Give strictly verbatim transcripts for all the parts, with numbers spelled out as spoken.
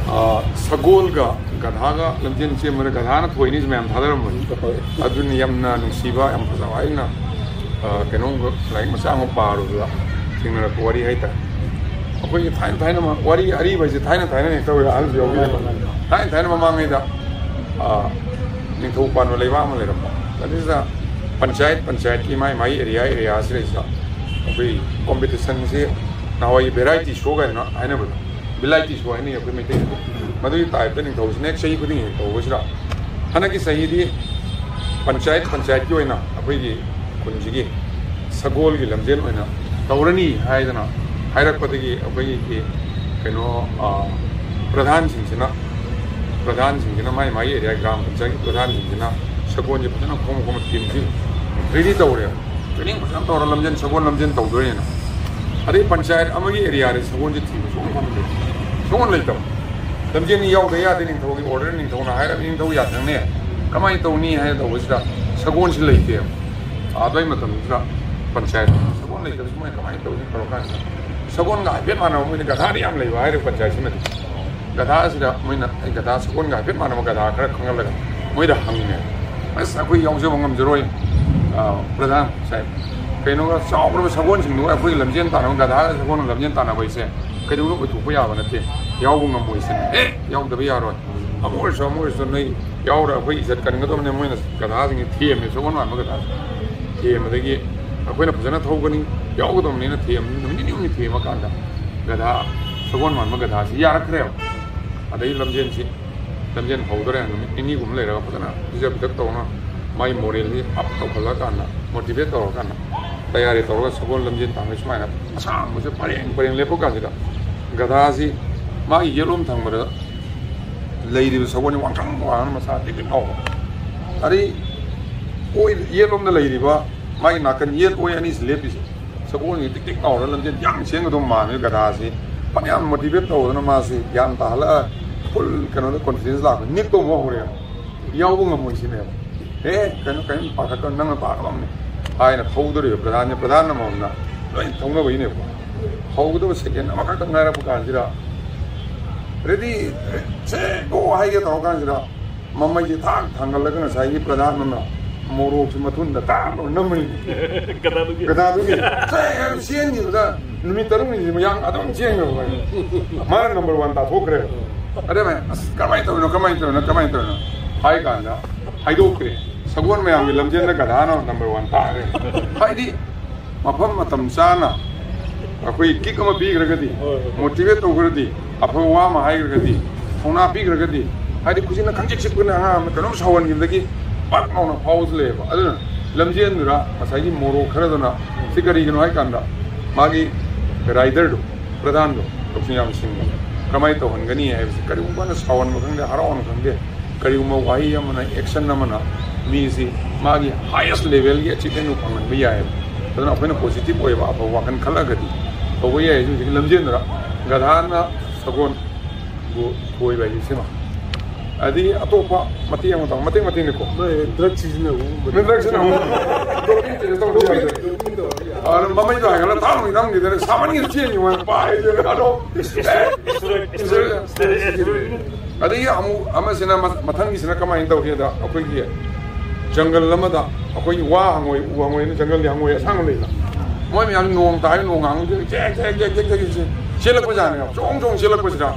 ꯁꯒꯣꯜꯒ ꯒꯙꯥꯒ ꯂꯝꯖꯦꯟ ꯆꯦꯟꯕꯗ ꯒꯙꯥꯅ ꯊꯣꯏꯅꯤꯁꯨ ꯃꯌꯥꯝ ꯊꯥꯗꯔꯝꯕꯅꯤ꯫ ꯑꯗꯨꯅ ꯌꯥꯝꯅ ꯅꯨꯡꯁꯤꯕ, ꯌꯥꯝ ꯐꯖꯕ꯫ ꯑꯩꯅ ꯀꯩꯅꯣꯝꯒ, ꯂꯥꯏꯔꯤꯛ ꯃꯆꯥ ꯑꯃ ꯄꯥꯔꯨꯕꯗ ꯊꯦꯡꯅꯔꯛꯄ ꯋꯥꯔꯤ ꯍꯥꯏꯇꯥꯔꯦ꯫ ꯑꯩꯈꯣꯏꯒꯤ ꯊꯥꯏꯅ ꯊꯥꯏꯅ ꯋꯥꯔꯤ ꯑꯔꯤꯕ ꯍꯥꯏꯁꯦ ꯊꯥꯏꯅ ꯊꯥꯏꯅ ꯍꯦꯛ ꯇꯧꯋꯦ, ꯑꯍꯜꯁꯨ ꯌꯥꯎꯕꯤꯔꯦ꯫ ꯊꯥꯏꯅ ꯊꯥꯏꯅ ꯃꯃꯥꯡꯉꯩꯗ ꯅꯤꯡꯊꯧ ꯄꯥꯟꯕ ꯂꯩꯕꯥꯛ ꯑꯃ ꯂꯩꯔꯝꯕ꯫ ꯑꯗꯨꯗ ꯄꯟꯆꯥꯌꯠ ꯄꯟꯆꯥꯌꯠꯀꯤ ꯃꯥꯏ ꯃꯥꯏ ꯑꯦꯔꯤꯌꯥ ꯑꯦꯔꯤꯌꯥꯁꯤꯗꯩꯁꯤꯗ ꯑꯩꯈꯣꯏ ꯀꯣꯝꯄꯤꯇꯤꯁꯟꯁꯤ ꯅꯍꯥꯟꯋꯥꯏ ꯚꯦꯔꯥꯏꯇꯤ ꯁꯣ ꯀꯥꯏꯅ ꯍꯥꯏꯅꯕꯗꯣ, ꯚꯦꯔꯥꯏꯇꯤ ꯁꯣ ꯍꯥꯏꯅꯩ ꯑꯩꯈꯣꯏ ꯃꯩꯇꯩꯗꯗꯤ꯫ ꯃꯗꯨꯒꯤ ꯇꯥꯏꯞꯇ ꯅꯤꯡꯊꯧꯁꯤꯅ ꯍꯦꯛ ꯆꯍꯤ ꯈꯨꯗꯤꯡꯒꯤ ꯍꯦꯛ ꯇꯧꯕꯁꯤꯗ, ꯍꯟꯗꯛꯀꯤ ꯆꯍꯤꯗꯤ ꯄꯟꯆꯥꯌꯠ ꯄꯟꯆꯥꯌꯠꯀꯤ ꯑꯣꯏꯅ ꯑꯩꯈꯣꯏꯒꯤ ꯈꯨꯟꯁꯤꯒꯤ ꯁꯒꯣꯜꯒꯤ ꯂꯝꯖꯦꯟ ꯑꯣꯏꯅ ꯇꯧꯔꯅꯤ ꯍꯥꯏꯗꯅ ꯍꯥꯏꯔꯛꯄꯗꯒꯤ, ꯑꯩꯈꯣꯏꯒꯤ ꯀꯩꯅꯣ, ꯄ꯭ꯔꯙꯥꯟꯁꯤꯡꯁꯤꯅ, ꯄ꯭ꯔꯙꯥꯟꯁꯤꯡꯁꯤꯅ ꯃꯥꯏ ꯃꯥꯏ ꯑꯦꯔꯤꯌꯥ ꯒ꯭ꯔꯥꯝ ꯄꯟꯆꯥꯌꯠꯀꯤ ꯄ꯭ꯔꯙꯥꯟꯁꯤꯡꯁꯤꯅ ꯁꯒꯣꯜꯁꯦ ꯐꯖꯅ ꯈꯣꯝ ꯈꯣꯝ ꯇꯤꯝꯁꯤ ꯔꯦꯗꯤ ꯇꯧꯔꯦꯕ꯫ ꯇ꯭ꯔꯦꯅꯤꯡ ꯐꯖꯅ ꯇꯧꯔ ꯂꯝꯖꯦꯟ, ꯁꯒꯣꯜ ꯂꯝꯖꯦꯟ ꯇꯧꯗꯣꯏꯅꯦꯅ꯫ ꯑꯗꯩ ꯄꯟꯆꯥꯌꯠ ꯑꯃꯒꯤ ꯑꯦꯔꯤꯌꯥꯗ ꯁꯒꯣꯜꯁꯦ ꯊꯤꯕ ꯁꯨꯡꯐꯪ ꯐꯪꯗꯦ꯫ ꯁꯒꯣꯜ ꯂꯩꯇꯕ꯫ ꯂꯝꯖꯦꯟꯅꯤ ꯌꯥꯎꯗ ꯌꯥꯗꯦ, ꯅꯤꯡꯊꯧꯒꯤ ꯑꯣꯔꯗꯔ, ꯅꯤꯡꯊꯧꯅ ꯍꯥꯏꯔꯕ, ꯅꯤꯡꯊꯧ ꯌꯥꯊꯪꯅꯦ꯫ ꯀꯃꯥꯏꯅ ꯇꯧꯅꯤ ꯍꯥꯏꯅ ꯇꯧꯕꯁꯤꯗ ꯁꯒꯣꯜꯁꯤ ꯂꯩꯇꯦꯕ꯫ ꯑꯗꯨꯒꯤ ꯃꯇꯝꯗꯨꯗ ꯄꯟꯆꯥꯌꯠ ꯁꯒꯣꯜ ꯂꯩꯇꯕꯁꯤ ꯃꯣꯏꯅ ꯀꯃꯥꯏꯅ ꯇꯧꯅꯤ ꯇꯧꯔꯀꯥꯟꯁꯤꯗ ꯁꯒꯣꯜꯒ ꯍꯥꯏꯐꯦꯠ ꯃꯥꯟꯅꯕ, ꯃꯣꯏꯅ ꯒꯙꯥꯗꯤ ꯌꯥꯝ ꯂꯩꯕ ꯍꯥꯏꯔꯤꯕ ꯄꯟꯆꯥꯌꯠꯁꯤꯃꯗꯤ꯫ ꯒꯙꯥꯁꯤꯗ ꯃꯣꯏꯅ ꯑꯩ ꯒꯙꯥ, ꯁꯒꯣꯜꯒ ꯍꯥꯏꯐꯦꯠ ꯃꯥꯟꯅꯕ ꯒꯙꯥ ꯈꯔ ꯈꯪꯍꯜꯂꯒ ꯃꯣꯏꯗ ꯍꯪꯉꯦ꯫ "ꯑꯁ, ꯑꯩꯈꯣꯏ ꯌꯥꯎꯖꯕ ꯉꯝꯖꯔꯣꯏ, ꯑ, ꯄ꯭ꯔꯙꯥꯟ ꯁꯥꯍꯦꯕ, ꯀꯩꯅꯣꯒ ꯆꯥꯎꯈ꯭ꯔꯕ ꯁꯒꯣꯜꯁꯤꯡꯗꯨꯒ ꯑꯩꯈꯣꯏꯒꯤ ꯂꯝꯖꯦꯟ ꯇꯥꯟꯅꯕ, ꯒꯙꯥꯒ ꯁꯒꯣꯜꯒ ꯂꯝꯖꯦꯟ ꯇꯥꯟꯅꯕ ꯍꯥꯏꯁꯦ ꯀꯩꯗꯧꯅꯨꯡꯗ ꯑꯣꯏꯊꯣꯛꯄ ꯌꯥꯕ ꯅꯠꯇꯦ, ꯌꯥꯎꯕ ꯉꯝꯃꯣꯏ" ꯁꯤꯅꯤ꯫ "ꯑꯦ, ꯌꯥꯎꯗꯕ ꯌꯥꯔꯣꯏ, ꯑꯃ ꯑꯣꯏꯔꯁꯨ ꯑꯃ ꯑꯣꯏꯔꯁꯨ ꯅꯣꯏ ꯌꯥꯎꯔ ꯑꯩꯈꯣꯏ ꯏꯖꯠ ꯀꯟꯒꯗꯕꯅꯦ", ꯃꯣꯏꯅ ꯒꯙꯥꯁꯤꯡꯁꯦ ꯊꯦꯝꯃꯦ, ꯁꯒꯣꯜ ꯃꯥꯟꯕ ꯒꯙꯥꯁꯦ ꯊꯦꯝꯕꯗꯒꯤ ꯑꯩꯈꯣꯏꯅ ꯐꯖꯅ ꯊꯧꯒꯅꯤ, ꯌꯥꯎꯒꯗꯕꯅꯦꯅ ꯊꯦꯝ, ꯅꯨꯃꯤꯠ ꯅꯤꯅꯤ ꯍꯨꯝꯅꯤ ꯊꯦꯝꯃꯀꯥꯟꯗ ꯒꯙꯥ, ꯁꯒꯣꯜ ꯃꯥꯟꯕ ꯒꯙꯥꯁꯤ ꯌꯥꯔꯛꯈ꯭ꯔꯦꯕ꯫ ꯑꯗꯩ ꯂꯝꯖꯦꯟꯁꯤ, ꯂꯝꯖꯦꯜ ꯍꯧꯗꯣꯔꯦ꯫ ꯅꯨꯃꯤꯠ ꯅꯤꯅꯤꯒꯨꯝꯕ ꯂꯩꯔꯒ ꯐꯖꯅ ꯄꯤꯖ ꯄꯤꯊꯛ ꯇꯧꯅ, ꯃꯥꯒꯤ ꯃꯣꯔꯦꯜꯁꯤ ꯑꯞ ꯇꯧꯈꯠꯂꯀꯥꯟꯗ, ꯃꯣꯇꯤꯚꯦꯠ ꯇꯧꯔꯀꯥꯟꯗ, ꯇꯌꯥꯔꯤ ꯇꯧꯔꯒ ꯁꯒꯣꯜ ꯂꯝꯖꯦꯟ ꯇꯥꯟꯅ ꯁꯨꯃꯥꯏꯅ ꯑꯁꯥꯡꯕꯁꯦ ꯄꯔꯦꯡ ꯄꯔꯦꯡ ꯂꯦꯞꯄ ꯀꯥꯟꯁꯤꯗ, ꯒꯙꯥꯁꯤ ꯃꯥꯒꯤ ꯌꯦꯠꯂꯣꯝ ꯊꯪꯕꯗ ꯂꯩꯔꯤꯕ ꯁꯒꯣꯜꯁꯤ ꯋꯥꯡꯇ꯭ꯔꯪ ꯋꯥꯡꯅ ꯃꯁꯥ ꯇꯤꯛ ꯇꯤꯛ ꯂꯥꯎꯕ, ꯑꯗꯩ ꯑꯣꯏ ꯌꯦꯠꯂꯣꯝꯗ ꯂꯩꯔꯤꯕ ꯃꯥꯒꯤ ꯅꯥꯀꯟ ꯌꯦꯠ ꯑꯣꯏ ꯑꯅꯤꯁꯤ ꯂꯦꯞꯄꯤꯁꯦ, ꯁꯒꯣꯜꯁꯤ ꯇꯤꯛ ꯇꯤꯛ ꯂꯥꯎꯔ ꯂꯝꯖꯦꯟ ꯌꯥꯝ ꯆꯦꯟꯒꯗꯧꯕ ꯃꯥꯟꯕ ꯒꯙꯥꯁꯤ ꯐꯅꯌꯥꯝ ꯃꯣꯇꯤꯚꯦꯠ ꯇꯧꯗꯅ ꯃꯥꯁꯤ ꯒ꯭ꯌꯥꯟ ꯇꯥꯍꯜꯂꯒ ꯐꯨꯜ ꯀꯩꯅꯣꯗ ꯀꯣꯟꯐꯤꯗꯦꯟꯁ ꯂꯥꯛꯄ, ꯅꯤꯛꯄ ꯑꯃ ꯍꯧꯔꯛꯑꯦꯕ꯫ ꯌꯥꯎꯕ ꯉꯝꯃꯣꯏ ꯁꯤꯅꯦꯕ꯫ "ꯑꯦ, ꯀꯩꯅꯣ, ꯀꯔꯤꯝ ꯄꯥꯈꯠꯀꯅꯨ, ꯅꯪꯅ ꯄꯥꯒꯗꯕꯅꯤ" ꯍꯥꯏꯅ ꯊꯧꯗꯣꯔꯤꯕ ꯄ꯭ꯔꯙꯥꯟꯁꯦ, ꯄ꯭ꯔꯙꯥꯟ ꯑꯃꯃꯝꯅ ꯂꯣꯏ ꯊꯧꯅꯕꯒꯤꯅꯦꯕꯀꯣ꯫ ꯍꯧꯒꯗꯕ ꯁꯦꯀꯦꯟ ꯑꯃꯈꯛꯇ ꯉꯥꯏꯔꯛꯄ ꯀꯥꯟꯁꯤꯗ "Ready, say go" ꯍꯥꯏꯒꯦ ꯇꯧꯔ ꯀꯥꯟꯁꯤꯗ ꯃꯃꯩꯁꯦ ꯊꯥꯛ ꯊꯥꯡꯒꯠꯂꯒ ꯉꯁꯥꯏꯒꯤ ꯄ꯭ꯔꯙꯥꯟ ꯑꯃꯅ ꯃꯣꯔꯣꯛꯁꯤ ꯃꯊꯨꯟꯗ ꯇꯥꯛ ꯂꯧꯔ ꯅꯝꯃꯅꯤ꯫ ꯒꯗꯥꯗꯨꯒꯤ ꯒꯗꯥꯗꯨꯒꯤ "ꯁꯦ" ꯍꯥꯏꯅ ꯆꯦꯟꯈꯤꯕꯗ ꯅꯨꯃꯤꯠ ꯇꯔꯨꯛꯅꯤꯁꯤ ꯃꯌꯥꯡ ꯑꯗꯨꯝ ꯆꯦꯟꯈ꯭ꯔꯕ꯫ ꯃꯥꯅ ꯅꯝꯕꯔ ꯋꯥꯟ ꯇꯥꯊꯣꯛꯈ꯭ꯔꯦ꯫ ꯑꯗꯩ ꯃꯌꯥꯝ, "ꯑꯁ, ꯀꯃꯥꯏꯅ ꯇꯧꯔꯤꯅꯣ, ꯀꯃꯥꯏꯅ ꯇꯧꯔꯤꯅꯣ, ꯀꯃꯥꯏꯅ ꯇꯧꯔꯤꯅꯣ?" ꯍꯥꯏ ꯀꯥꯟꯗ ꯍꯥꯏꯗꯣꯛꯈ꯭ꯔꯦ꯫ ꯁꯒꯣꯜ ꯃꯌꯥꯝꯒꯤ ꯂꯝꯖꯦꯟꯗ ꯒꯗꯥꯅ ꯅꯝꯕꯔ ꯋꯥꯟ ꯇꯥꯈ꯭ꯔꯦ꯫ ꯍꯥꯏꯗꯤ ꯃꯐꯝ ꯃꯇꯝ ꯆꯥꯅ ꯑꯩꯈꯣꯏ ꯀꯤꯛ ꯑꯃ ꯄꯤꯈ꯭ꯔꯒꯗꯤ, ꯍꯣꯏ, ꯍꯣꯏ꯫ ꯃꯣꯇꯤꯚꯦꯠ ꯇꯧꯈ꯭ꯔꯗꯤ, ꯑꯐꯕ ꯋꯥ ꯑꯃ ꯍꯥꯏꯈ꯭ꯔꯒꯗꯤ, ꯊꯧꯅꯥ ꯄꯤꯈ꯭ꯔꯒꯗꯤ, ꯍꯥꯏꯗꯤ ꯈꯨꯖꯤꯟꯅ ꯈꯪꯆꯤꯛ ꯆꯤꯛꯄꯅ ꯑꯉꯥꯡ ꯑꯃ ꯀꯩꯅꯣꯝ ꯁꯥꯎꯍꯟꯈꯤꯕꯗꯒꯤ ꯄꯛ ꯂꯥꯎꯅ ꯐꯥꯎꯕꯁꯨ ꯂꯩꯌꯦꯕ꯫ ꯑꯗꯨꯅ ꯂꯝꯖꯦꯟꯗꯨꯗ ꯉꯁꯥꯏꯒꯤ ꯃꯣꯔꯣꯛ ꯈꯔꯗꯨꯅ ꯁꯤ ꯀꯔꯤꯒꯤꯅꯣ ꯍꯥꯏ ꯀꯥꯟꯗ ꯃꯥꯒꯤ ꯔꯥꯏꯗꯔꯗꯣ, ꯄ꯭ꯔꯙꯥꯟꯗꯣ, ꯂꯧꯁꯤꯡ ꯌꯥꯝ ꯁꯤꯡꯕ꯫ ꯀꯃꯥꯏꯅ ꯇꯧꯍꯟꯒꯅꯤ ꯍꯥꯏꯕꯁꯤ ꯀꯔꯤꯒꯨꯝꯕ ꯑꯃꯅ ꯁꯥꯎꯍꯟꯕ ꯈꯪꯗꯦ, ꯍꯔꯥꯎꯍꯟꯕ ꯈꯪꯗꯦ, ꯀꯔꯤꯒꯨꯝꯕ ꯋꯥꯍꯩ ꯑꯃꯅ, ꯑꯦꯛꯁꯟ ꯑꯃꯅ ꯃꯤꯁꯤ ꯃꯥꯒꯤ ꯍꯥꯏꯌꯦꯁ ꯂꯦꯚꯦꯜꯒꯤ ꯑꯦꯆꯤꯞꯃꯦꯟꯗꯨ ꯐꯪꯍꯟꯕ ꯌꯥꯏꯑꯕ꯫ ꯑꯗꯨꯅ ꯑꯩꯈꯣꯏꯅ ꯄꯣꯖꯤꯇꯤꯚ ꯑꯣꯏꯕ ꯑꯐꯕ ꯋꯥꯈꯜ ꯈꯜꯂꯒꯗꯤ ꯇꯧꯕ ꯌꯥꯏ꯫ ꯍꯧꯖꯤꯛ ꯍꯧꯖꯤꯛ ꯂꯝꯖꯦꯟꯗꯨꯗ ꯒꯙꯥꯅ ꯁꯒꯣꯜꯕꯨ ꯊꯣꯏꯕ ꯍꯥꯏꯁꯦ ꯁꯤꯃ꯫ ꯑꯗꯒꯤ ꯑꯇꯣꯞꯄ ꯃꯇꯦꯛ ꯑꯃ ꯇꯧ, ꯃꯇꯦꯛ ꯃꯇꯦꯛꯅꯤꯀꯣ꯫ ꯗ꯭ꯔꯒ ꯁꯤꯖꯤꯟꯅꯕꯒꯨꯝꯕ ꯅꯠꯇ꯭ꯔꯒꯁꯨ ꯑꯃꯨꯛ ꯗꯣꯄꯤꯡ ꯇꯦꯁ ꯇꯧꯕ ꯌꯥꯗꯦ꯫ ꯑꯗꯨ ꯃꯃꯩꯗꯣ ꯍꯥꯏꯒꯠꯂ ꯊꯥꯡ ꯅꯝꯈꯤꯗꯅ ꯁꯥꯃꯟꯒꯤꯗ ꯆꯦꯟꯈꯤꯕ ꯋꯥꯅꯤ꯫ ꯄꯥꯏꯗꯅ ꯑꯗꯣ ꯑꯗꯒꯤ ꯑꯃꯨꯛ ꯑꯃꯁꯤꯅ ꯃ- ꯃꯊꯪꯒꯤꯁꯤꯅ ꯀꯃꯥꯏꯅ ꯇꯧꯒꯦꯗ, ꯑꯩꯈꯣꯏꯒꯤ ꯖꯪꯒꯜ ꯑꯃꯗ ꯑꯩꯈꯣꯏꯒꯤ ꯋꯥ ꯍꯪꯉꯣꯏ, ꯎ ꯍꯪꯉꯣꯏꯅ, ꯖꯪꯒꯜꯒꯤ ꯍꯪꯉꯣꯏ ꯑꯁꯥꯡꯕ ꯂꯩꯗꯅ, ꯃꯣꯏ ꯃꯌꯥꯝ ꯅꯣꯡ ꯇꯥꯔꯤ, ꯅꯣꯡ ꯍꯥꯡꯉꯤ ꯆꯦꯛ ꯆꯦꯛ ꯆꯦꯛ ꯆꯦꯛ ꯆꯦꯛ ꯆꯦꯛ ꯆꯦꯛ ꯆꯦꯜꯂꯛꯄꯖꯥꯠꯅꯦꯕ꯫ ꯆꯣꯡ ꯆꯣꯡ ꯆꯦꯜꯂꯛꯄꯁꯤꯗ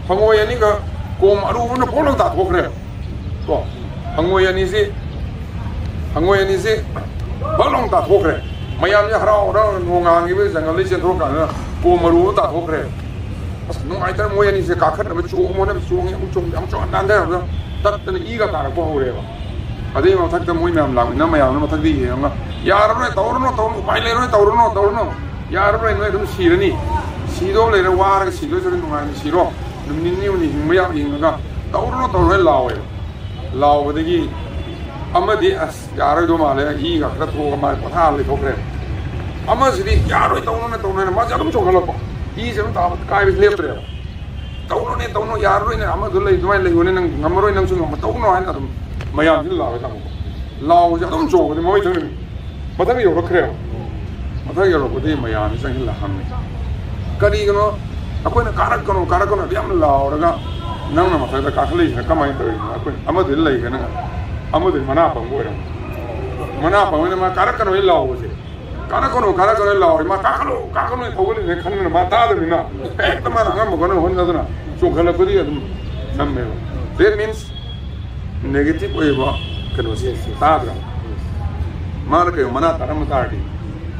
ꯍꯪꯉꯣꯏ ꯑꯅꯤꯒ ꯀꯣꯝ ꯑꯔꯨꯕꯅ ꯄꯣꯛꯂꯒ ꯇꯥꯊꯣꯛꯈ꯭ꯔꯦ꯫ ꯀꯣ, ꯍꯪꯉꯣꯏ ꯑꯅꯤꯁꯤ ꯍꯪꯉꯣꯏ ꯑꯅꯤꯁꯤ ꯕꯛ ꯂꯥꯎꯅ ꯇꯥꯊꯣꯛꯈ꯭ꯔꯦ꯫ ꯃꯌꯥꯝꯁꯦ ꯍꯔꯥꯎ ꯍꯔꯥꯎꯅ ꯅꯣꯡ ꯍꯥꯡꯈꯤꯕ ꯖꯪꯒꯜꯗꯩ ꯆꯦꯟꯊꯣꯔꯛꯀꯥꯟꯗ ꯀꯣꯝ ꯑꯔꯨꯕ ꯇꯥꯊꯣꯛꯈ꯭ꯔꯦ꯫ ꯑꯁ, ꯅꯨꯡꯉꯥꯏꯇꯅ ꯃꯣꯏ ꯑꯅꯤꯁꯦ ꯀꯥꯈꯠꯅꯕ ꯆꯣꯡꯉꯣꯅ ꯆꯣꯡꯉꯦ, ꯑꯃꯨꯛ ꯆꯣꯡꯉꯦ, ꯑꯃꯨꯛ ꯆꯣꯡꯉꯦ, ꯅꯥꯟꯊꯔꯕꯗ ꯇꯠꯇꯅ ꯏꯒ ꯇꯥꯔꯛꯄ ꯍꯧꯔꯦꯕ꯫ ꯑꯗꯩ ꯃꯊꯛꯇ ꯃꯣꯏ ꯃꯌꯥꯝ ꯂꯥꯛꯃꯤꯟꯅ ꯃꯌꯥꯝꯅ ꯃꯊꯛꯇ ꯌꯦꯡꯉꯒ, "ꯌꯥꯔꯔꯣꯏ, ꯇꯧꯔꯨꯅꯨ, ꯇꯧꯔꯨꯅꯨ, ꯎꯄꯥꯏ ꯂꯩꯔꯣꯏ, ꯇꯧꯔꯨꯅꯨ, ꯇꯧꯔꯨꯅꯨ, ꯌꯥꯔꯔꯣꯏ, ꯅꯣꯏ ꯑꯗꯨꯝ ꯁꯤꯔꯅꯤ, ꯁꯤꯗꯧ ꯂꯩꯔꯦ, ꯋꯥꯔꯒ ꯁꯤꯗꯣꯏ ꯁꯔꯨꯛ ꯅꯨꯡꯉꯥꯏꯅ ꯁꯤꯔꯣ, ꯅꯨꯃꯤꯠ ꯅꯤꯅꯤ ꯍꯨꯝꯅꯤ ꯍꯤꯡꯕ ꯌꯥꯕ ꯍꯤꯡꯉꯒ ꯇꯧꯔꯨꯅꯨ, ꯇꯧꯔꯨꯅꯨ" ꯂꯥꯎꯋꯦꯕ꯫ ꯂꯥꯎꯕꯗꯒꯤ ꯑꯃꯗꯤ, "ꯑꯁ, ꯌꯥꯔꯣꯏꯗꯧ ꯃꯥꯜꯂꯦ", ꯏꯒ ꯈꯔ ꯊꯣꯛꯑꯒ ꯃꯥ ꯄꯣꯊꯥꯔ ꯂꯩꯊꯣꯛꯈ꯭ꯔꯦ꯫ ꯑꯃꯁꯤꯗꯤ, "ꯌꯥꯔꯣꯏ, ꯇꯧꯅꯨꯅꯦ, ꯇꯧꯅꯨꯅꯦ", ꯃꯥꯁꯦ ꯑꯗꯨꯝ ꯆꯣꯡꯈꯠꯂꯛꯄ, ꯏꯁꯦ ꯑꯗꯨꯝ ꯇꯥꯕ, ꯀꯥꯏꯕꯁꯦ ꯂꯦꯞꯇ꯭ꯔꯦꯕ꯫ "ꯇꯧꯅꯨꯅꯦ, ꯇꯧꯅꯨ, ꯌꯥꯔꯔꯣꯏꯅꯦ, ꯑꯃꯗꯨ ꯂꯩ, ꯑꯗꯨꯃꯥꯏꯅ ꯂꯩꯌꯨꯅꯦ, ꯅꯪ ꯉꯝꯃꯔꯣꯏ, ꯅꯪꯁꯨ ꯉꯝꯃꯣꯏ, ꯇꯧꯅꯨ" ꯍꯥꯏꯅ ꯑꯗꯨꯝ ꯃꯌꯥꯝꯁꯤꯅ ꯂꯥꯎꯔꯦ ꯇꯥꯃꯣ꯫ ꯂꯥꯎꯕꯁꯦ ꯑꯗꯨꯝ ꯆꯣꯡꯕꯗꯤ ꯃꯃꯩ ꯊꯪꯅ ꯃꯊꯛ ꯌꯧꯔꯛꯈ꯭ꯔꯦꯕ꯫ ꯃꯊꯛ ꯌꯧꯔꯛꯄꯗꯤ ꯃꯌꯥꯝꯁꯤ ꯆꯪꯁꯤꯜꯂ ꯍꯪꯉꯦ, "ꯀꯔꯤꯒꯤꯅꯣ ꯑꯩꯈꯣꯏꯅ "ꯀꯥꯔꯛꯀꯅꯨ, ꯀꯥꯔꯛꯀꯅꯨ" ꯑꯗꯨ ꯌꯥꯝ ꯂꯥꯎꯔꯒ, ꯅꯪꯅ ꯃꯊꯛꯇ ꯀꯥꯈꯠꯂꯛꯏꯁꯤꯅ ꯀꯃꯥꯏꯅ ꯇꯧꯔꯤꯅꯣ? ꯑꯩꯈꯣꯏ ꯑꯃꯗꯨꯗꯤ ꯂꯩꯈ꯭ꯔꯦ, ꯅꯪ ꯑꯃꯗꯨꯗꯤ ꯃꯅꯥ ꯄꯪꯕ ꯑꯣꯏꯔꯝꯃꯤ꯫ ꯃꯅꯥ ꯄꯪꯕꯅꯤꯅ ꯃꯥ "ꯀꯥꯔꯛꯀꯅꯨ" ꯍꯦꯛ ꯂꯥꯎꯕꯁꯦ, "ꯀꯥꯔꯛꯀꯅꯨ, ꯀꯥꯔꯛꯀꯅꯨ" ꯍꯦꯛ ꯂꯥꯎꯔꯦ, ꯃꯥ "ꯀꯥꯈꯠꯂꯣ, ꯀꯥꯈꯠꯂꯣ" ꯍꯦꯛ ꯊꯧꯒꯠꯂꯤꯅꯦ ꯈꯟꯗꯅ, ꯃꯥ ꯇꯥꯗꯕꯅꯤꯅ ꯍꯦꯛꯇ ꯃꯥꯅ ꯑꯉꯝꯕ ꯀꯟꯅ ꯍꯣꯠꯅꯗꯅ ꯆꯣꯡꯈꯠꯂꯛꯄꯗꯤ ꯑꯗꯨꯝ ꯅꯝꯃꯦꯕ꯫ That means negative ꯑꯣꯏꯕ ꯀꯩꯅꯣꯁꯦ ꯇꯥꯗ꯭ꯔꯥ? ꯃꯥꯅ ꯀꯩꯒꯨꯝꯕ ꯃꯅꯥ ꯇꯥꯔꯝꯕ ꯇꯥꯔꯗꯤ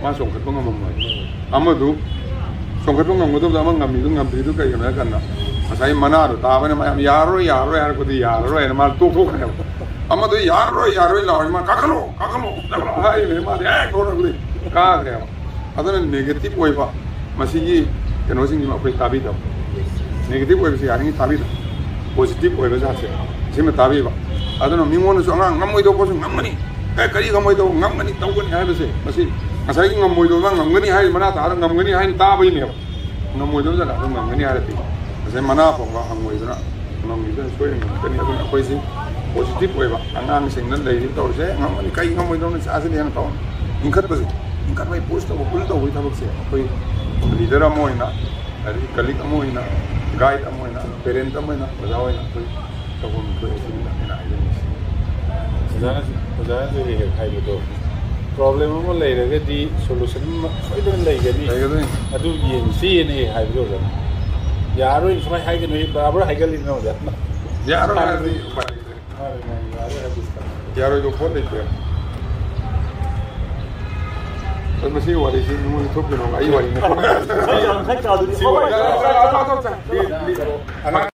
ꯃꯥ ꯆꯣꯡꯈꯠꯄ ꯉꯝꯃꯝꯃꯣꯏ꯫ ꯑꯃꯗꯨ ꯆꯣꯡꯈꯠꯄ ꯉꯝꯒꯗꯕꯗ ꯑꯃ ꯉꯝꯃꯤꯗꯨ ꯉꯝꯗ꯭ꯔꯤꯗꯨ ꯀꯩꯒꯤꯅꯣ ꯍꯥꯏ ꯀꯥꯟꯗ, ꯉꯁꯥꯏ ꯃꯅꯥꯗꯣ ꯇꯥꯕꯅ ꯃꯌꯥꯝ "ꯌꯥꯔꯔꯣꯏ, ꯌꯥꯔꯔꯣꯏ" ꯍꯥꯏꯔꯛꯄꯗꯤ ꯌꯥꯔꯔꯣꯏ ꯍꯥꯏꯅ ꯃꯥ ꯇꯣꯛꯊꯣꯛꯈ꯭ꯔꯦꯕ꯫ ꯑꯃꯗꯨ "ꯌꯥꯔꯔꯣꯏ, ꯌꯥꯔꯔꯣꯏ" ꯂꯥꯎꯔꯤ, ꯃꯥ "ꯀꯥꯈꯠꯂꯣ, ꯀꯥꯈꯠꯂꯣ, ꯀꯥꯈꯠꯂꯣ" ꯍꯥꯏꯔꯤꯕꯅꯤ꯫ ꯃꯥꯗꯤ ꯍꯦꯛ ꯊꯣꯛꯂꯛꯄꯗꯤ ꯀꯥꯈ꯭ꯔꯦꯕ꯫ ꯑꯗꯨꯅ negative ꯑꯣꯏꯕ ꯃꯁꯤꯒꯤ ꯀꯩꯅꯣꯁꯤꯡꯁꯤ ꯑꯩꯈꯣꯏ ꯇꯥꯕꯤꯗꯕ꯫ Negative ꯑꯣꯏꯕꯁꯤ ꯌꯥꯔꯤꯉꯩ ꯇꯥꯕꯤꯗꯕ꯫ Positive ꯑꯣꯏꯕ ꯖꯥꯠꯁꯦ ꯁꯤꯃ ꯇꯥꯕꯤꯕ꯫ ꯑꯗꯨꯅ ꯃꯤꯉꯣꯟꯗꯁꯨ ꯑꯉꯥꯡ ꯉꯝꯃꯣꯏꯗꯧꯕ ꯄꯣꯠꯁꯨ ꯉꯝꯒꯅꯤ, "ꯑꯦ, ꯀꯔꯤ ꯉꯝꯃꯣꯏꯗꯧꯕ? ꯉꯝꯒꯅꯤ, ꯇꯧꯒꯅꯤ" ꯍꯥꯏꯕꯁꯦ, ꯃꯁꯤ ꯉꯁꯥꯏꯒꯤ ꯉꯝꯃꯣꯏꯗꯧꯕ ꯉꯝꯒꯅꯤ ꯍꯥꯏ, ꯃꯅꯥ ꯇꯥꯔꯒ "ꯉꯝꯒꯅꯤ" ꯍꯥꯏꯅ ꯇꯥꯕꯒꯤꯅꯦꯕ꯫ ꯉꯝꯃꯣꯏꯗꯧꯕ ꯖꯒꯥꯗꯣ ꯉꯝꯒꯅꯤ ꯍꯥꯏꯔꯗꯤ, ꯉꯁꯥꯏ ꯃꯅꯥ ꯐꯥꯎꯕ ꯍꯪꯉꯣꯏꯗꯨꯅ ꯉꯝꯈꯤꯗꯨꯅ ꯁꯣꯏꯗꯅ ꯉꯝꯃꯛꯀꯅꯤ꯫ ꯑꯗꯨꯅ ꯑꯩꯈꯣꯏꯁꯤ positive ꯑꯣꯏꯕ, ꯑꯉꯥꯡꯁꯤꯡꯅ ꯂꯩꯔꯤꯕ ꯇꯧꯔꯤꯁꯦ, "ꯉꯝꯒꯅꯤ, ꯀꯩ ꯉꯝꯃꯣꯏꯗꯧꯅꯣ?" ꯆꯥꯁꯤꯗꯤ ꯍꯦꯟꯅ ꯇꯧ ꯏꯟꯈꯠꯄꯁꯦ, ꯏꯟꯈꯠꯄꯒꯤ push ꯇꯧꯕ, pull ꯇꯧꯕꯒꯤ ꯊꯕꯛꯁꯦ ꯑꯩꯈꯣꯏ leader ꯑꯃ ꯑꯣꯏꯅ, ꯑꯗꯒꯤ colleague ꯑꯃ ꯑꯣꯏꯅ, guide ꯑꯃ ꯑꯣꯏꯅ, parent ꯑꯃ ꯑꯣꯏꯅ, ꯑꯣꯖꯥ ꯑꯣꯏꯅ ꯑꯩꯈꯣꯏ ꯇꯧꯐꯝ ꯊꯣꯛꯑꯦ꯫ ꯁꯤꯅꯤ ꯑꯩꯅ ꯍꯥꯏꯖꯅꯤꯡꯉꯤꯁꯦ꯫ ꯑꯣꯖꯥꯅ, ꯑꯣꯖꯥꯅꯁꯨ ꯍꯦꯛ ꯍꯦꯛ ꯍꯥꯏꯕꯗꯣ, problem ꯑꯃ ꯂꯩꯔꯒꯗꯤ solution ꯑꯃ ꯁꯣꯏꯗꯅ ꯂꯩꯒꯅꯤ꯫ ꯂꯩꯒꯗꯣꯏꯅꯤ꯫ ꯑꯗꯨ ꯌꯦꯡꯁꯤꯅꯦ ꯍꯥꯏꯕꯗꯣ ꯑꯣꯖꯥꯅ꯫ "ꯌꯥꯔꯣꯏ, ꯁꯨꯃꯥꯏꯅ ꯍꯥꯏꯒꯅꯨ", ꯕꯥꯔ ꯕꯥꯔ ꯍꯥꯏꯒꯠꯂꯤꯗꯅ ꯑꯣꯖꯥ꯫ ꯌꯥꯔꯣꯏ ꯍꯥꯏꯔꯗꯤ ꯎꯄꯥꯏ ꯂꯩꯇ꯭ꯔꯦ꯫ ꯃꯥꯅꯦ, ꯃꯥꯅꯦ, ꯌꯥꯔꯣꯏ ꯍꯥꯏꯕꯗꯤ ꯌꯥꯔꯣꯏꯗꯧꯕ ꯄꯣꯠ ꯂꯩꯇ꯭ꯔꯦ꯫ ꯑꯗꯨ ꯃꯁꯤꯒꯤ ꯋꯥꯔꯤꯁꯤ ꯃꯤꯉꯣꯟꯗ ꯊꯣꯛꯄꯤꯔꯣ, ꯑꯩ ꯋꯥꯔꯤ ꯅꯠꯇꯦ꯫ ꯑꯩ ꯌꯥꯝ ꯈꯟ ꯇꯥꯗꯣꯔꯤ꯫ ꯁꯤ ꯋꯥꯔꯤ ꯑꯉꯥꯡ